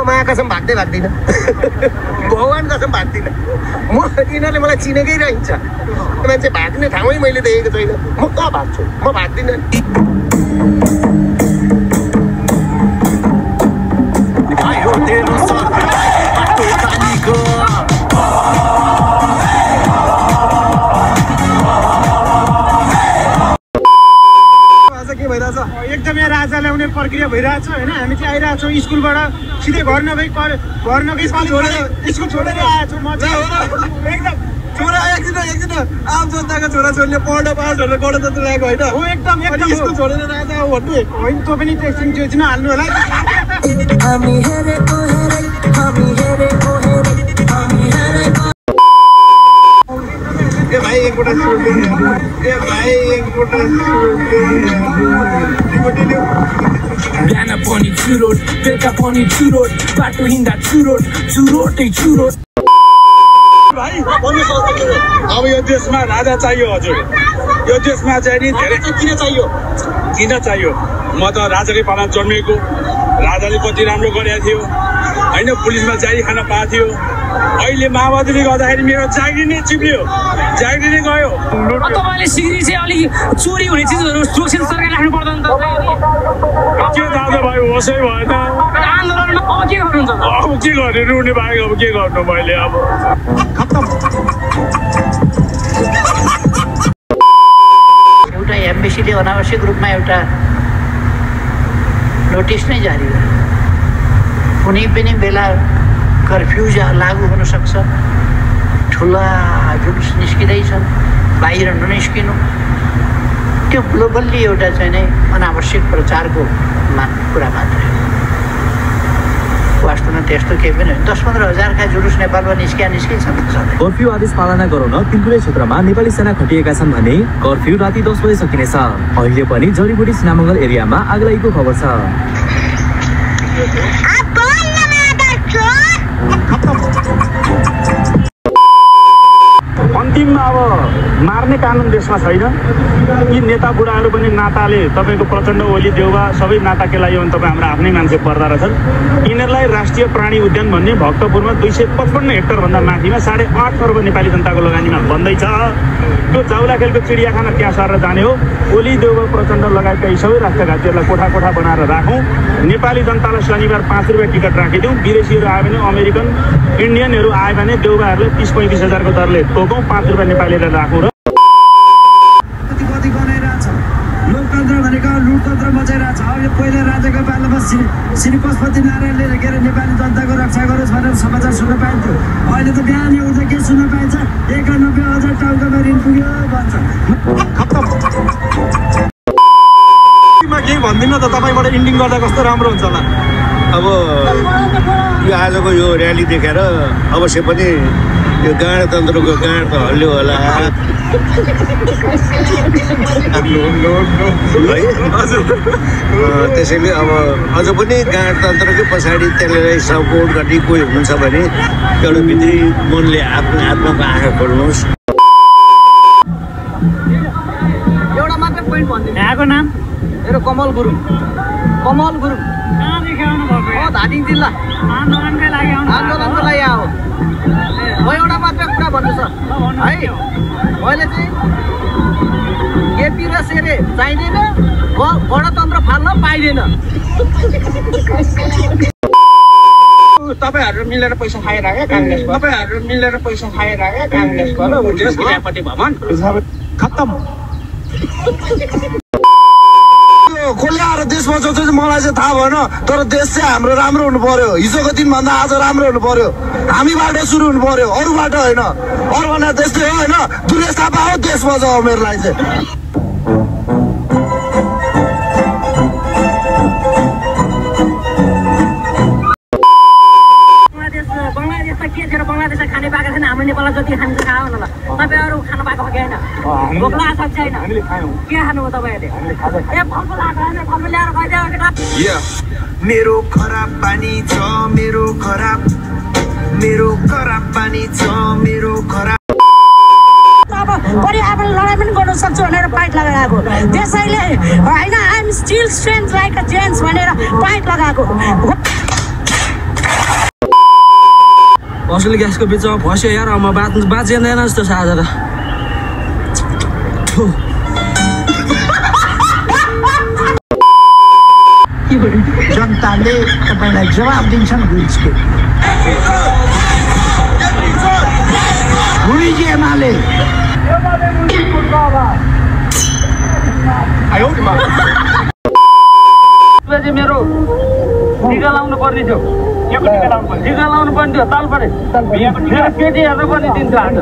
माया कसम भाग्दैन भगवान कसम भाग्दिन म यिनीहरूले मलाई चिनेकै रहन्छ मान्छे भाग्ने ठाउँै मैले देखेको छैन म कहाँ भाग्छु म भाग्दिन एकदम यहाँ राजा ल्याउने प्रक्रिया भइरहेछ होइन हामी चाहिँ आइरहेछौँ स्कुलबाट सिधै घर नभई स्कुल छोडेर आएछु म चाहिँ एकदम छोरा एकदिन आम जनताको छोराछोरीले पढ्न पाओस् भनेर गणतन्त्र ल्याएको होइन हो एकदम स्कुल छोडेर राजा हो भन्नु होइन तँ पनि एकछिन त्यो हाल्नु होला भाइ एकपल्ट बिहान पनि चुरोट बेलुका पनि चुरोट बाटो हिँड्दा चुरोटै चुरोट भाइ अब यो देशमा राजा चाहियो हजुर यो देशमा चाहिँ नि धेरै किन चाहियो म त राजाकै पालामा जन्मेको राजाले कति राम्रो गरेको थियो होइन पुलिसमा जागिर खान पाएको थियो अहिले माओवादीले गर्दाखेरि मेरो जागिर नै चिप्लियो जागिर नै गयो तपाईँले सिक्री चाहिँ अलिक चोरी हुने चिजहरू सुरक्षित सरकारले राख्नु पर्दैन त के दाजुभाइ होसै भएन आन्दोलनमा अब के गर्नुहुन्छ अब के गर्ने रुने बाहेक अब के गर्नु मैले अब एउटा एम्बेसीले अनावश्यक रूपमा एउटा नोटिस नै जारी गर्यो कुनै पनि बेला कर्फ्यू लागू हुन सक्छ ठुला जुलुस निस्किँदैछन् बाहिर ननिस्किनु त्यो ग्लोबल्ली एउटा चाहिँ नै अनावश्यक प्रचारको कुरा मात्रै हो वास्तवमा त्यस्तो केही पनि होइन 10-15 हजारका जुलुस नेपालमा निस्किन्छन् कर्फ्यू आदेश पालना गराउन तिनकुले क्षेत्रमा नेपाली सेना खटिएका छन् भने कर्फ्यू राति 10 बजे सकिनेछ अहिले पनि जडीबुटी सिनामङ्गल एरियामा आगलागीको खबर छ अन्तिममा अब मार्ने कानुन देशमा छैन यी नेता बुढाहरू पनि नाताले तपाईँको प्रचण्ड ओली देउवा सबै नाता केलाई भने तपाईँ हाम्रो आफ्नै मान्छे पर्दा रहेछन् यिनीहरूलाई राष्ट्रिय प्राणी उद्यान भन्ने भक्तपुरमा 255 हेक्टरभन्दा माथिमा 8.5 अर्ब नेपाली जनताको लगानीमा बन्दैछ त्यो जाउलाखेलको चिडियाखाना त्यहाँ सरेर जाने हो ओली देउवा प्रचण्ड लगायतका यी सबै राष्ट्रघातीहरूलाई कोठा बनाएर राखौँ नेपाली जनतालाई शनिबार 5 रुपियाँ टिकट राखिदिउँ विदेशीहरू आयो भने अमेरिकन इन्डियनहरू आयो भने देउवाहरूलाई 30-35 हजारको दरले तोकौँ 5 रुपियाँ नेपालीलाई राखौँ र लोकतन्त्र भनेको लुटतन्त्र मचाइरहेछ अब यो पहिला राजाको पालामा श्री पशुपति नारायणले के अरे नेपाली जनताको रक्षा गरोस् भनेर समाचार सुन्न पाइन्थ्यो अहिले त बिहान उठ्दा के सुन्न पाइन्छ 91,000 टाउकोमा ऋण पुग्यो भन्छ केही भन्दिनँ त तपाईँबाट इन्डिङ गर्दा कस्तो राम्रो हुन्छ होला अब यो आजको यो र्याली देखेर अवश्य पनि यो गणतन्त्रको गाँड त हल्लियो होला त्यसैले अब अझ पनि गणतन्त्रकै पछाडि त्यसलाई सपोर्ट गर्ने कोही हुनुहुन्छ भने एउटा भित्री मनले आफ्नो आत्माको आँखा खोल्नुहोस् एउटा मात्र पोइन्ट भन्दिनु यहाँको नाम मेरो कमल गुरुङ कहाँदेखि आउनु भएको धादिङ जिल्ला आन्दोलनकै लागि आन्दोलनको लागि आऊ म एउटा मात्र कुरा भन्नु छ है मैले चाहिँ केपी र सेरे चाहिँदैन गणतन्त्र फाल्न पाइँदैन तपाईहरु मिलेर पैसा खाएर आए कांग्रेस चियापट्टि भमन खत्तम कसले आएर देश बचाउँछ मलाई चाहिँ थाहा भएन तर देश चाहिँ हाम्रो राम्रो हुनु पर्यो हिजोको दिनभन्दा आज राम्रो हुनु पर्यो हामीबाट सुरु हुनु पर्यो अरूबाट होइन अरू भन्दा त्यस्तै हो होइन दुर्गेश थापा हो देश बचाऊ मेरो लागि चाहिँ बंगलादेश खाने पाएको छैन हाम्रो नेपाललाई जति खान्छ खाओ न ल तपाईहरु खान पाएको हो कि हैन भोकला छ छैन हामीले खायौं के खानु हो तपाईहरुले ए फलफुल आएको हैन फलफुल ल्याएर खाइदेऊ केटा मेरो खराब पानी छ मेरो खराब पानी छ मेरो खराब अब पर्यावरण लडाई पनि गर्न सक्छु भनेर पाइट लगाएको त्यसैले हैन I am still strength like a gents भनेर पाइट लगाएको असली ग्यासको बिचमा फस्यो यार म बाँचिँदैन जस्तो छ आज त जनताले तपाईँलाई जवाब दिन्छन् गुल्सको गुरुजी एमाले मेरो टिका लाउनु पर्ने थियो टिका लाउनु पर्ने थियो ताल परे मेरो केटी हेर्नु पनि दिन्छ आज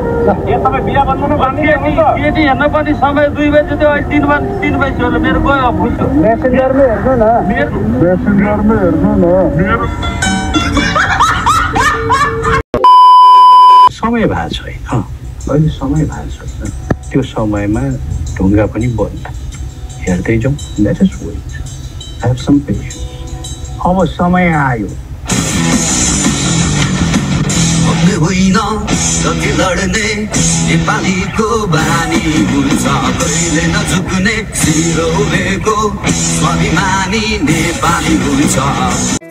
केटी हेर्नु पनि समय 2 बजी थियो अहिले 3 बजी होला मेरो गयो फुल्छ मेसेन्जरमै हेर्नु न समय भएको छैन अहिले समय भएको छैन त्यो समयमा ढुङ्गा पनि बन्द हेर्दै जाउँ let us wait have some patience अब समय आयो होइन कति लड्ने नेपालीको बानी हुन्छ कहिले नझुक्ने सिरोको स्वाभिमानी नेपाली हुन्छ